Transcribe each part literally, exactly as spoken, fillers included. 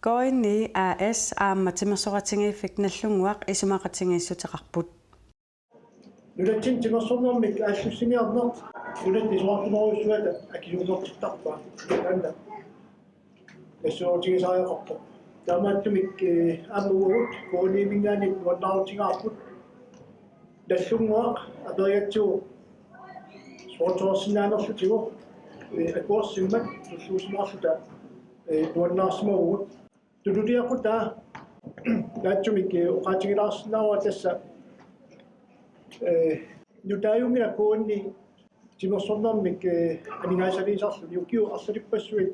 K N I A/S aamma Timersoqatigiiffik Nagdlunguaq isumaqatigiissuteqarput. Nunatsinni timersornermik aallussiniarneq nunat isorartunerujussuata akisuunertittarpaa. Taanna nassuerutigisariaqarpoq. Taamaattumik, eh, aamma uagut K N I-minngaanniit nuannaarutigaarput Nagdlunguaq aperigatsigu sponsorsinnaanerlutigu, eh, akuersimmat tulluusimaarluta, eh, nuannaarsimavugut. Tunuliaqutaa taassumik, eh, oqaatigilaarsinnaavara tassa, eh, nutaajunngilaq K N I timersornermik, eh, aningaasaliisarluni ukiut arlalippassuit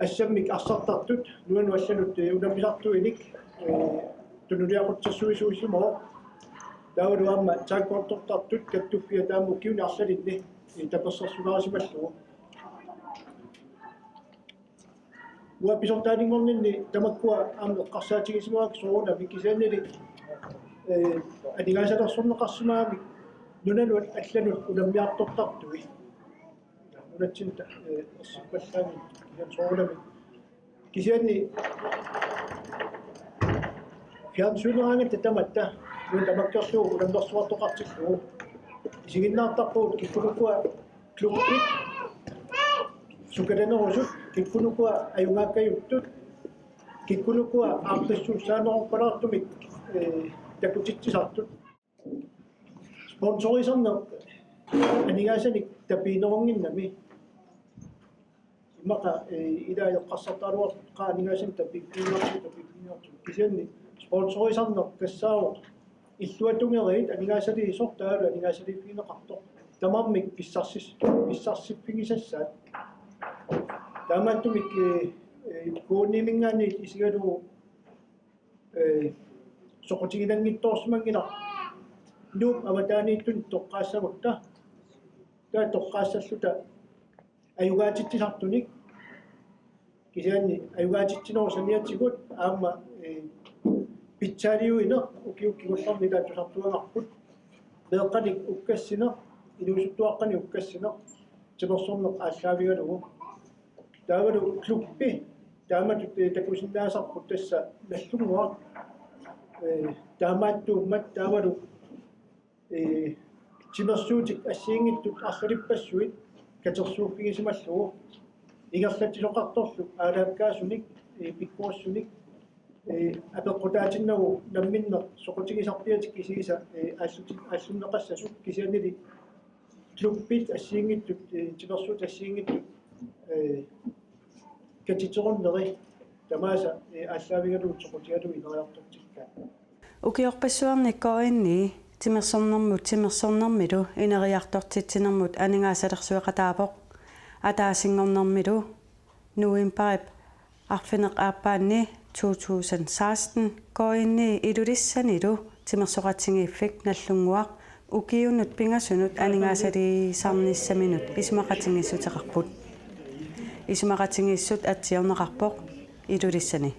assammik arsartartut nuanut allanut, eh, unammisartuinik, eh, tunuliaqutsersuisuusimavoq. Taavalu aamma taakkuartortartut kattuffiat taama ukiuni arlalinni, eh, tapersersugaasimallugu. Uanga pisortaaninngorninni tamakkua aamma eqqarsaatigisimavakka soorunami kisiannili, eh, aningaasalersorneqarsimagami nunanut allanut unammiartortartui. Nunatsinni, eh, ersippallaanngilaq kisianni soorunami. Kisianni fjernsyneraangatta tamatta nuna tamakkerlugu unammersuartoqartillugu. Isiginnaartarpugut kikkunuku klubbit sukalanerusut, kikkunuku ajugaakkajuttut, kikkunuku aaqqissuussaanerorpalaartumik, eh, takutitsisartut. Sponsorisarneq aningaasanik tapiinerunnginnami. Immaqa, eh, ila eqqarsartaraluarput qaa aningaasanik tapiiffigineqartut, tapiiffigineqartut. Kisianni sponsorisarneq tassaavoq illuatungeriit aningaasaliisoq taavalu aningaasaliiffigineqartoq tamarmik pissarsis-, pissarsiffigisassaat. Taamaattumik, eh, eh, K N I-minngaanniit isigalugu, eh, soqutiginanngitsoorsimanngilaq Nuup avataaniittunut toqqaassagutta. Taava toqqaassalluta ajugaatitsisartunik. Kisianni ajugaatitsinerup saniatigut aamma, eh, pitsaaliuineq ukiut kingullerni taava tusartuagarput. Meeqqanik ukkassineq, inuusuttuaqqanik ukkassineq, timersorneq aallaavigalugu. Taavalu klubbi, taamatut, eh, takusinnaasarput tassa Nagdlunguaq, eh, taamaattuummat taavalu eh, timersuutik assigiinngitsut arlalippassuit katersuuffigisimallugu. Ingerlatsisoqartorlu aalaakkaasunik, eh, pikkorissunik, eh, apeqqutaatinnagu namminneq soqutigisarpiatik kisiisa, eh, aalluti-, aallunneqassasut kisiannili klubbit assigiinngitsut, eh, timersuutit assigiinngitsut, eh, katiterunneri tamaasa, eh, aallaavigalugu soqutigalugu ineriartortikkaat. Ukiorpassuarni K N I timersornermut timersornermilu ineriartortitsinermut aningaasalersueqataavoq. Ataasinngornermilu novembarip arfineq-aappaanni to tusind seksten K N I Ilulissanilu timersoqatigiiffik Nagdlunguaq ukiunut pingasunut aningaasaliisarnissaminut isumaqatigiissuteqarput. Isumaqatigiissut atsiorneqarpoq Ilulissani.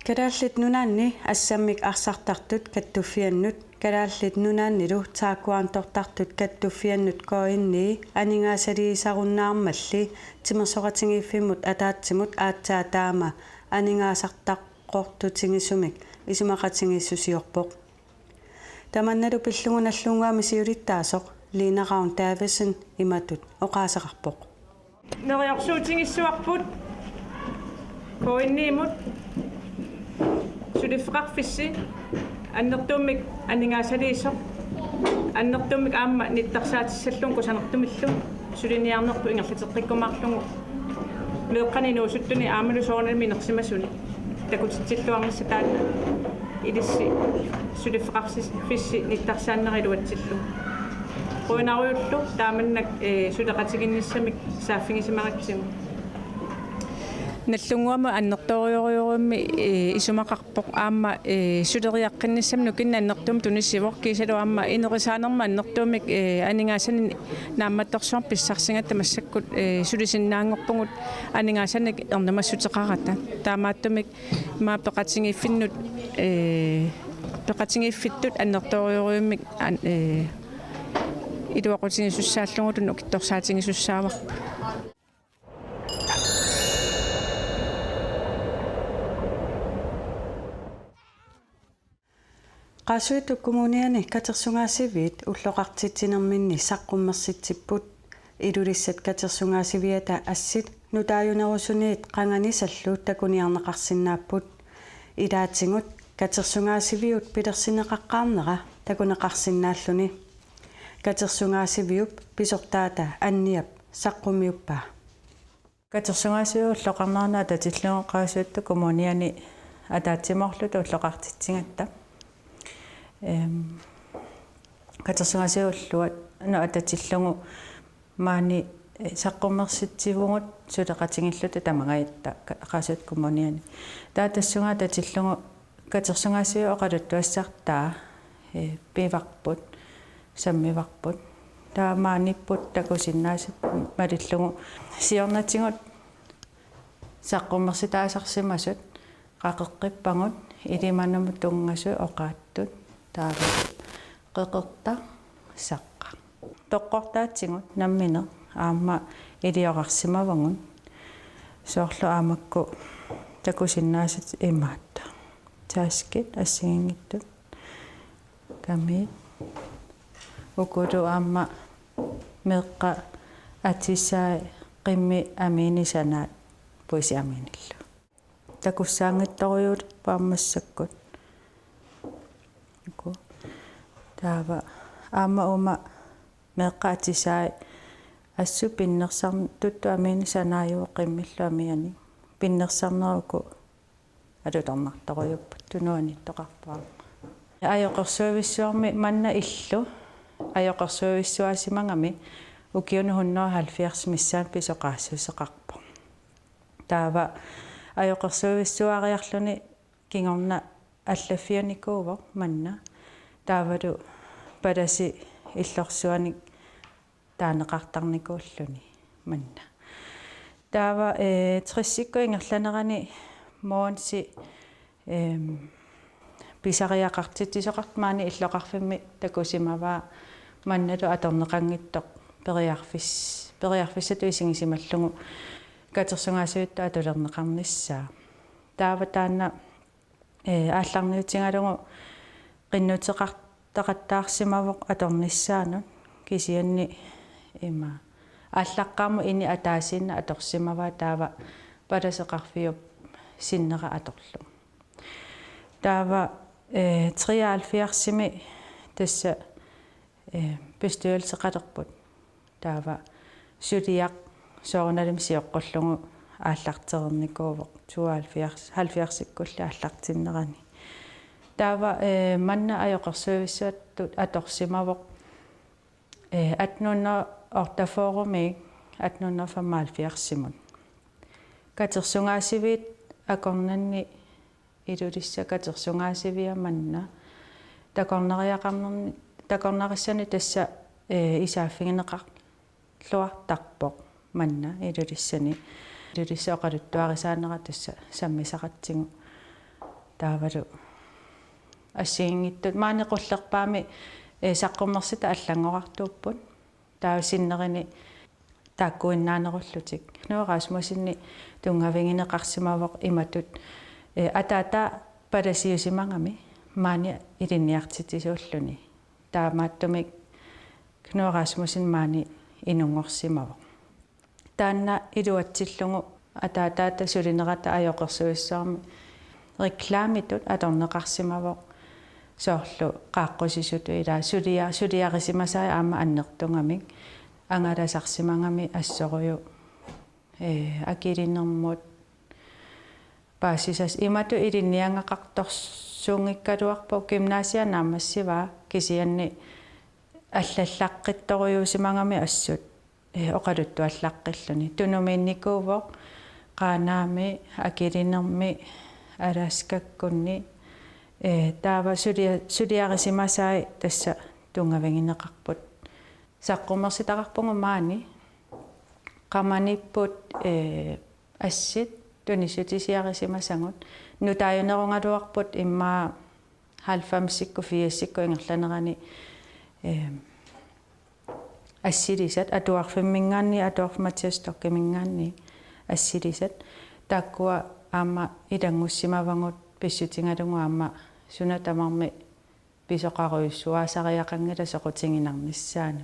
Kalaallit Nunaanni assammik arsartartut kattuffiannut, Kalaallit Nunaannilu taakkuartortartut kattuffiannut K N I aningaasaliisarunnaarmalli timersoqatigiiffimmut ataatsimut aatsaat taama aningaasartaqortutigisumik isumaqatigiissusiorpoq. Tamannalu pillugu Nagdlunguami siulittaasoq Lina Ravn Davidsen imatut oqaaseqarpoq: Neriorsuutigissavarput K N I-mut suliffeqarfissi annertuumik aningaasaliisoq, annertuumik aamma nittarsaatissallugu kusanartumillu suliniarnerput ingerlateqqikkumaarlugu meeqqanik inuusuttuni aammalu soorunami inersimasuni takutitsilluarnissaq taanna ilissi suliffeqarfissi nittarsaannera iluatsillugu. Qujanarujullu taamannak, eh, suleqatigiinnissamik saaffigisimagatsigu. Nallunnguamik annertoorujussuarmik, eh, isumaqarpoq aamma, eh, suleriaqqinnissamut nukinnik annertuumik tunisivoq kiisalu aamma inerisaanermut annertuumik, eh, aningaasanik naammattorsuarmik pissarsigatta massakkut, eh, sulisinnaanngorpugut aningaasanik ernumassuteqarata. Taamaattumik ima peqatigiiffinnut, eh, peqatigiiffittut annertoorujussuarmik an-, eh, iluaqutigisussaallugulu nukittorsaatigisussaavarput. Qaasuitsup Kommuniani katersugaasiviit ulloqartitsinerminni saqqummersitsipput. Ilulissat katersugaasiviata assit nutaajunerusuniit qanganisallu takuniarneqarsinnaapput. Ilaatigut katersugaasiviup pilersinneqaqqaarnera takuneqarsinnaalluni. Katersugaasiviup pisortaata Anniap saqqummiuppaa. Katersugaasiviup ulloqarnerani atatillugu Qaasuitsup Kommuniani ataatsimoorluta ulloqartitsigatta. Ehm, katersugaasiviup ulluat, no, atatillugu maani, eh, saqqummersitsivugut suleqatigiilluta tamangajatta Ka-, Qaasuitsup Kommuniani. Taava tassunga atatillugu katersugaasiviup oqaluttuassartaa, eh, pivarput, sammivarput. Taava maaniipput takusinnaasat malillugu siornatigut saqqummersitaasarsimasut qaqeqqippagut, ilimanamut tunngasut oqaattut, taava qeqertaq, saqqaq. Toqqortaatigut nammineq aamma iliorarsimavagut. Soorlu aamma makku takusinnaasat imaattoq: taskit assigiinngitsut, kamiit, ukulu aamma meeqqat atisai, qimmit amiinit sanaat puisit amiinillu. Takussaanngitsorujuupput aamma massakkut. Uku. Taava aamma uuma meeqqat atisai assut pinnersarn-, tuttut amiinik sanaajuvoq qimmillu amiinik. Pinnersarneruku alutornartorujuupput, tunuaniittoqarpoq aamma. Ajoqersuivissuarmi manna illu ajoqersuivissuaasimagami ukiunut hundrede og halvfjerds missaani pisoqaassuseqarpoq. Taava ajoqersuivissuariarluni kingorna allaffianikuuvoq manna. Taavalu palasi illorsuanik taaneqartarnikuulluni manna. Taava, eh, tresikkut ingerlanerani Mogensi, ehm, pisariaqartitsisoqartoq maani illoqarfimmi takusimavaa, mannalu atorneqanngitsoq periarfis-, periarfissatut isigisimallugu katersugaasivittut atulerneqarnissaa. Taava taanna, eh, aallarniutigalugu qinnuteqartaqattaarsimavoq atornissaanut, kisianni ima aallaqqaammut ini ataasiinnaq atorsimavaa, taava palaseqarfiup sinnera atorlugu. Taava, eh, treoghalvfjerdsimi tassa, eh, bestyrelseqalerput. Taava suliaq soorunalimi sioqqullugu aallartereernikuuvoq tooghalvfjerds, halvfjerdsikkulli aallartinnerani. Taava, eh, manna ajoqersuivissuattut atorsimavoq, eh, atten hundrede og otteogfyrremiit atten hundrede og femoghalvfjerdsimut. Katersugaasiviit akornanni Ilulissat katersugaasiviat manna takornariaqarnerni, takornarissani tassa, eh, isaaffigineqarluartarpoq manna Ilulissani. Ilulissat oqaluttuarisaanera tassa sammisaqatsigu. Taavalu assigiinngitsut maani qullerpaami, eh, saqqummersitat allanngorartuupput. Taava sinnerini taakkuinnaanerullutik. Knud Rasmussenip tunngavigineqarsimavoq imatut, eh, ataataa palasiusimagami maani ilinniartitsisuulluni. Taamaattumik Knud Rasmussen maani inunngorsimavoq. Taanna iluatsillugu ataataata sulinerata ajoqersuissuarmi reklamitut atorneqarsimavoq, soorlu qaaqqusisutut ilaa sulia-, suliarisimasai aamma annertugamik, angalasarsimagami assorujuk, eh, akilinermut paasisas-, imatut ilinniagaqartorsuunngikkaluarpoq, gymnasiat naammassivaa kisianni allallaqqittorujuusimagami assut, eh, oqaluttuallaqqilluni. Tunumiinnikuuvoq, Qaanaami, Akilinermi, Alaskakkunni, ee, taava sulia-, suliarisimasai tassa tunngavigineqarput. Saqqummersitaqarpugut maani, qamaniipput, ee, assit tunissutisiarisimasagut. Nutaajunerugaluarput immaqa halvfemsikkut firsikkut ingerlanerani, ee, assilisat, atuarfimminngaanniit, atuarfik Mathias Stockeminngaanniit assilisat. Taakkua aamma ilanngussimavagut pissutigalugu aamma suna tamarmi pisoqarujussuaasariaqanngilaq soqutiginarnissaanut.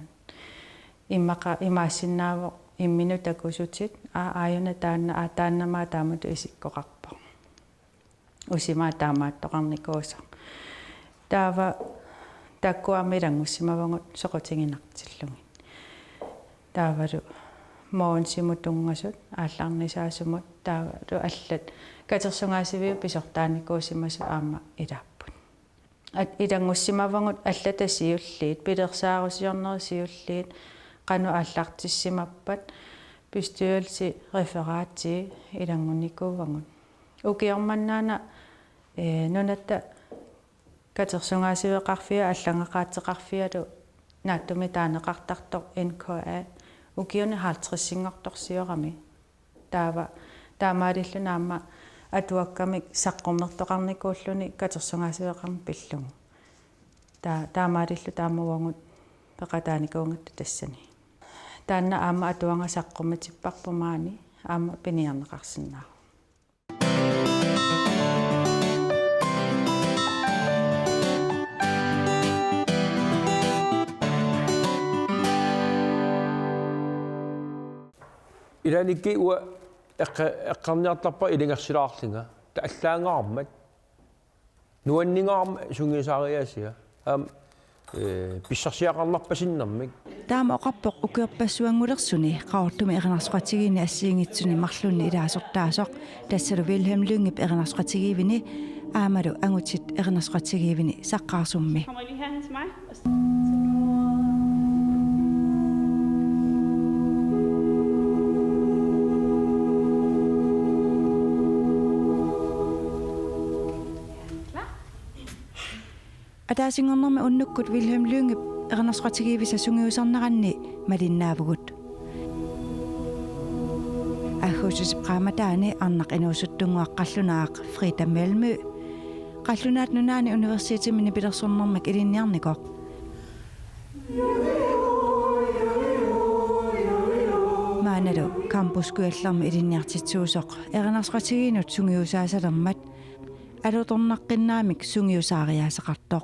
Immaqa imaassinnaavoq imminut takusutit, aa, aajuna taanna, aa, taannama taamatut isikkoqarpoq. Usimaa taamaattoqarnikuusoq. Taava taakkuami ilanngussimavagut soqutiginartillugit. Taavalu Mogensimut tunngasut, aallarnisaasumut, taavalu allat katersugaasiviup pisortaanikuusimasut aamma ilaapput. At-, ilanngussimavagut allatut siulliit, pilersaarusiornerit siulliit, qanoq aallartissimappat, bestyrelsi, referati ilanngunnikuuvagut. Ukioq manna una, ee, nunatta katersugaasiveqarfia, allagaqaatseqarfialu naatsumik taaneqartartoq N K A, ukiuni halvtredsinngortorsiorami. Taava taamaalilluni aamma atuakkamik saqqummertoqarnikuulluni katersugaasiveqarneq pillugu. Taa-, taamaalilluta aamma uagut peqataanikuugatta tassani. Taanna aamma atuagaq saqqummitipparput maani aamma piniarneqarsinnaavoq. Ilaannikkut uanga eqqe-, eqqarniartarpara ilungersilaarlunga. Taava allaangaarmat. Nuanningaarmat sungiusaariaasia. Aamma, ee, pissarsiaqarnarpasinnermik. Taama oqarpoq ukiorpassuanngulersuni Qaqortumi erinarsoqatigiinni assigiinngitsuni marlunni ilaasortaasoq, tassalu Vilhelm Lyngep erinarsoqatigiivini aammalu angutit erinarsoqatigiivini Saqqaarsummi. Kommer I lige herhen til mig? Ataasinngornermi unnukkut Vilhelm Lyngep erinarsoqatigiivisa sungiusarneranni malinnaavugut. Agguustusip qaammataani arnaq inuusuttunnguaq qallunaaq Frida Melmø Qallunaat Nunaanni Universitetimi nipilersornermik ilinniarnikoq. Maannalu Campus Kujallermi ilinniartitsuusoq erinarsoqatigiinnut sungiusaasalermat alutornaqqinnaamik sungiusaariaaseqartoq.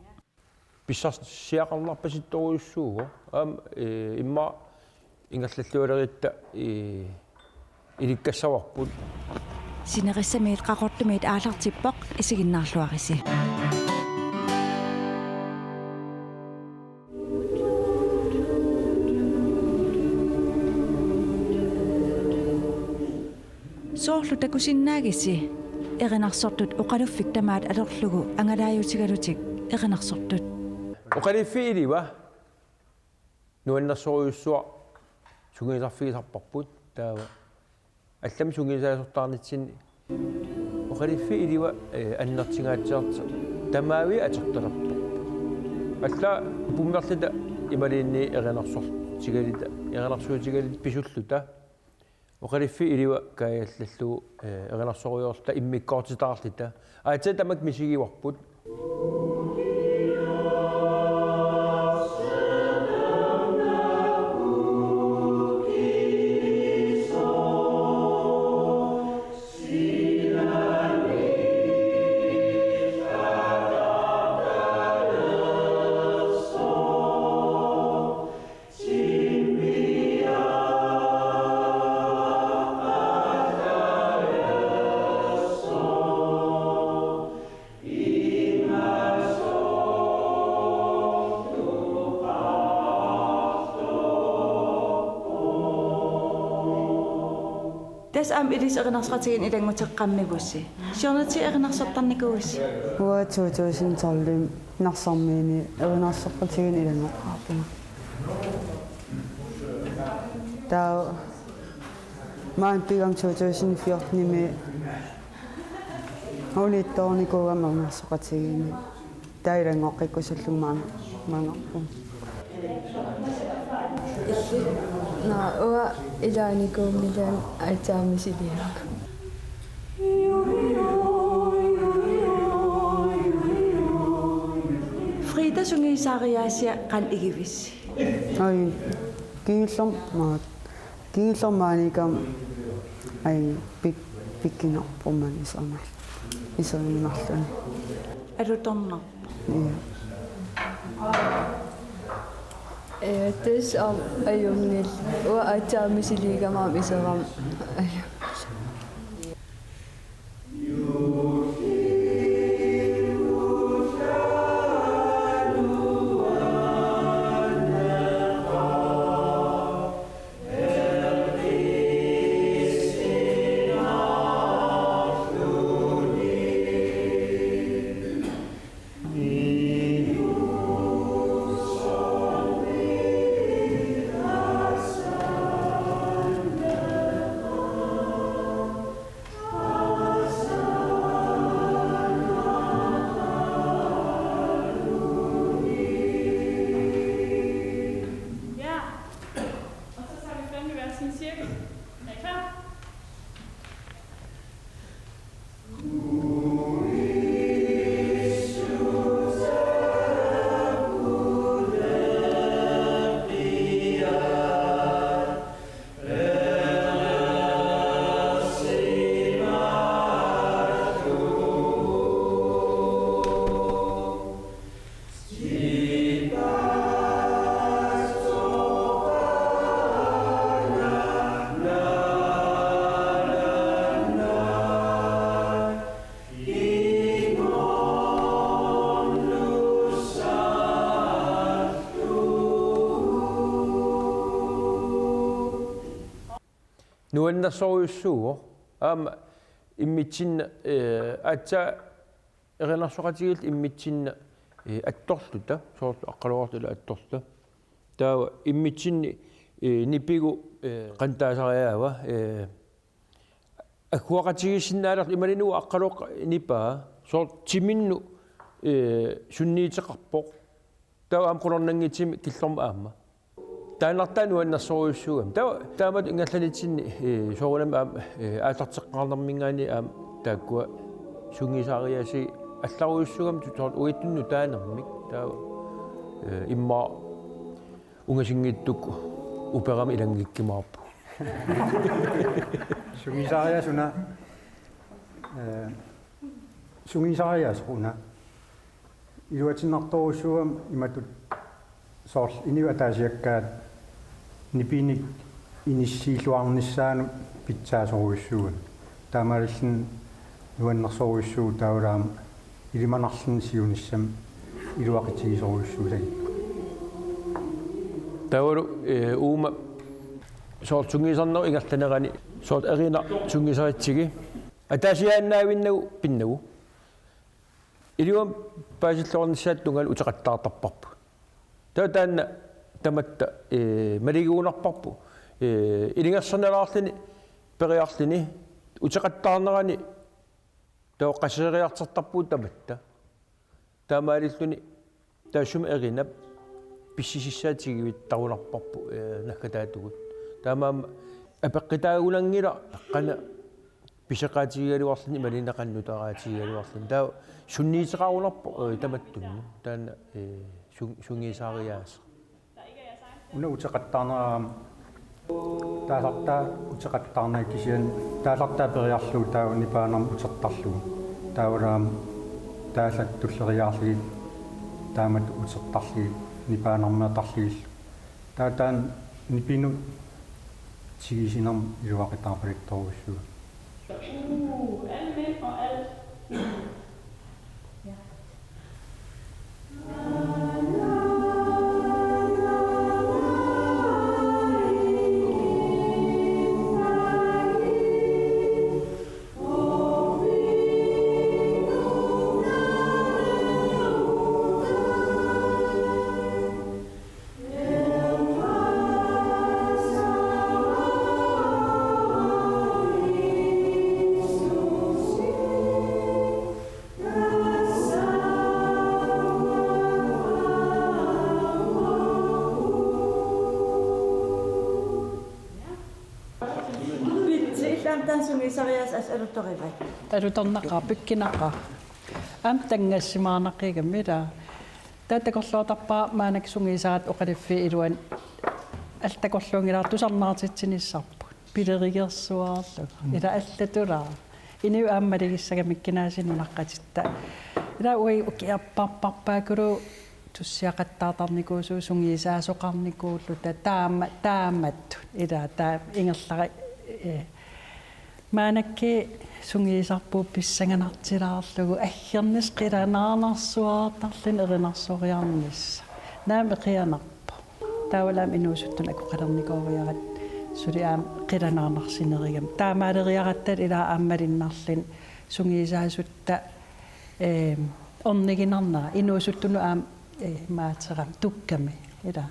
Pissarsiaqarnarpasittorujussuuvoq. Aamma, ee, immaqa ingerlallualeritta, ee, ilikkassavarput. Sinerissamiit Qaqortumiit aallartippoq, isiginnaarluarisi. Soorlu takusinnaagisi erinarsortut oqaluffik tamaat atorlugu angalaajutigalutik erinarsortut? Oqaluffik iliva nuannersorujussuaq sungiusarfigisarparput, taava allamik sungiusaasortaarnitsinni oqaluffik iliva, ee, annertungaatsiartoq tamaviat atortalerpoq. Allaat pummerluta imaluunniit erinarsortigaluta, erinarsuutigaluta pisulluta. Oqaluffik iliva kaajallallugu, ee, erinarsorujoorluta immikkoortitaarluta. Aatsaat tamakku misigivarput. Tassa aamma ilissi erinarsoqatigiinni ilannguteqqammigussi. Siornatigut erinarsortarnikuuisi? Uanga to tusind tolv Narsarmiini erinarsoqatigiinni ilanngoqqaarpunga. Taava Maani pigami to tusind fjortenimi uniittoornikuugama uunga soqatigiinni. Taava ilanngoqqikkusullugu maanga, maangarpunga. Illit. Naa, uanga ilaanikuummilaanga aatsaat misiliigakku. Frida, sungiusariaasia qanoq igivissi? Ai, kingullermik, kingullermik maaniikkama, ai, pik-, pikkunarpoq maani isornar-, isornarluni. Alutornarpoq. Ja. Eh, tassa aamma ajunngilaq. Uanga aatsaat misiliigama aamma isorama ajunngilaq. Ja. Og så tager vi fandme hver sin cirkel. Er I klar? Nuannersorujussuuvoq. Aamma immitsinnut, eh, aatsaat erinarsoqatigiilluta immitsinnut, eh, attorluta, soorlu Aqqaluartut attorluta. Taava immitsinnut, eh, nipigut, eh, qanoq taasariaava, eh, agguaqatigiissinnaalerluta imaluunniit Aqqaluaq nipaa, soorlu timinnut, eh, sunniuteqarpoq. Taava aamma qularnanngitsumik killormut aamma. Taannartaa nuannersorujussuugami. Taava taamatut ingerlanitsinni, eh, soorunami aamma, eh, aallarteqqaarnerminngaanniit aamma taakkua sungiusariaasii allarujussuugamik soorlu uattut nutaanermik. Taava, eh, immaqa ungasinngitsukkut uperami ilanngikkumaarpugut. Sungiusariaaseq una, eh, sungiusariaaseq una. Iluatinnartorujussuugami imatut soorlu inuit ataasiakkaat nipinik inissiilluarnissaannut pitsaasorujussuugami. Taamaalilluni nuannersorujussuuvoq taavalu aamma ilimanarluni siunissami iluaqutigisorujussuusagut. Taavalu, eh, uuma soorlu sungiusarnerup ingerlanerani soorlu Erina sungiusaritsigit ataasiaannaavinnagu pinnagu. Ilumut paasilluarnissaata tungaanut uteqattaartarparput. Taava taanna tamatta, eh, maluginiartarparput. Eh, ilungersunalaarluni periarluni uteqattaarnerani taava qasseeriartortarpugut tamatta. Taamaalilluni taassuma Erinap pissisissaa tiguittarunarparput, eh, naggataatigut. Taamaammat apeqqutaagunanngilaq qanoq pisoqaatigigaluarluni imaluunniit qanoq nutaaqaatigigaluarluni. Taava sunniuteqarunarpoq, eh, tamattunnut. Taanna, eh, sun-, sungiusariaaseq. Una uteqattaarnera aamma taallartaa uteqattaarnera kisianni taallartaa periarlugu taava nipaanermik utertarlugu. Taavalu aamma taallat tulleriiaarlugit taamatut utertarlugit nipaanermeertarlugillu. Taava taanna nipinut tigusinermik iluaqutaarpaluttorujussuuvoq. Uh, alle mænd og alt. Ja. Taanna sungiusariaaseq assut alutorivat? Alutornaqaaq, pikkunaqaaq. Aamma tanngassimaarnaqigami ilaa. Taava takorluutarpara maannakkut sungiusaratta oqaluffiup iluani allat takorluunngilara tusarnaartitsinissarput. Pilerigersuarlugu. Ilaa allatulaa. Inuit aamma malugissagami kinaasut nunaqqatitta. Ilaa uagut ukiorparparpaakkulu tussiaqattaartarnikuusugut sungiusaasoqarnikuulluta taama, taamatut. Ilaa taama ingerlari, eh, maannakkut sungiusarpugut pissanganartilaarlugu aggernissaq qilanaarnarsuartarluni erinarsooriarnissaq. Naamik qianarpoq. Taavalu aamma inuusuttunut akoqalernikooriaratta suli aamma qilanaarnarsinerugami. Taamaaleriaratta ilaa aamma malunnarluni sungiusaasutta, eh, orniginarnera inuusuttunut aamma, eh, imaaterami tukkami ilaa.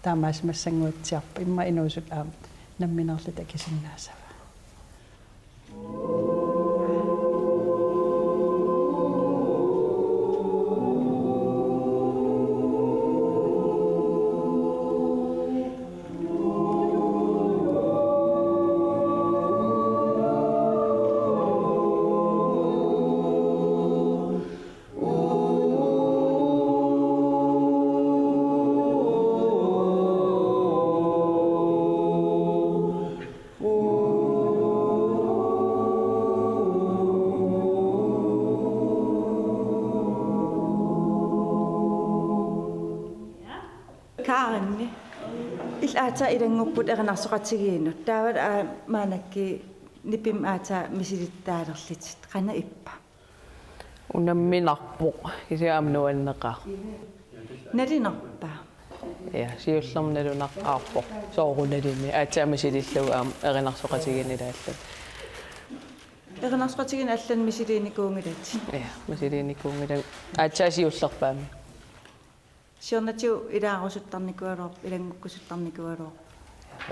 Taamaasimassannguatsiarpoq immaqa inuusuttut aamma nammineerlutik akisunnaassavaat. Karinni. Illit aatsaat ilanngukkut erinarsoqatigiinnut. Taava, aa, maannakkut nipimik aatsaat misilittaalerlutit. Qanoq ippa? Unamminarpoq, kisianni aamma nuanneqaaq. Nalunerpa? Ja, siullermik nalunaqqaarpoq. Soorunalimi aatsaat misilillugu aamma erinarsoqatigiinneq ilaalluni. Erinarsoqatigiinneq allanik misiliinikuunngilatit? Ja, misiliinikuunngilanga. Aatsaat siullerpaamik. Siornatigut ilaarusuttarnikuugaluarpit, ilanngukkuttarnikuugaluarpit?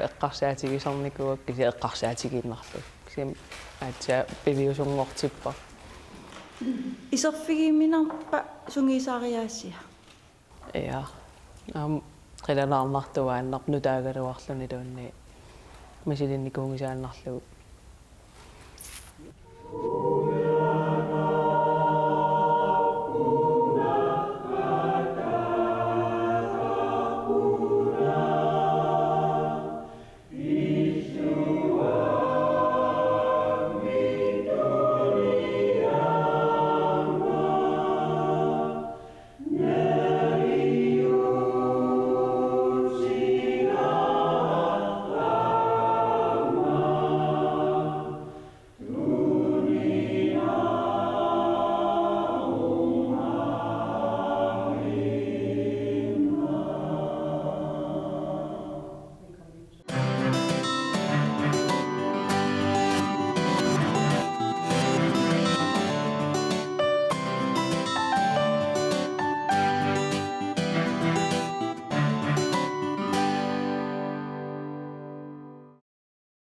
Eqqarsaatigisarnikuuakka kisianni eqqarsaatigiinnarlugit. Kisianni aatsaat piviusunngortipparput. Iserfigiuminarpa sungiusariaasia? Ja. Aamma qilanaarnartuaannarpoq nutaagaluarluniluunniit misilinnikuunngisaannarlugu.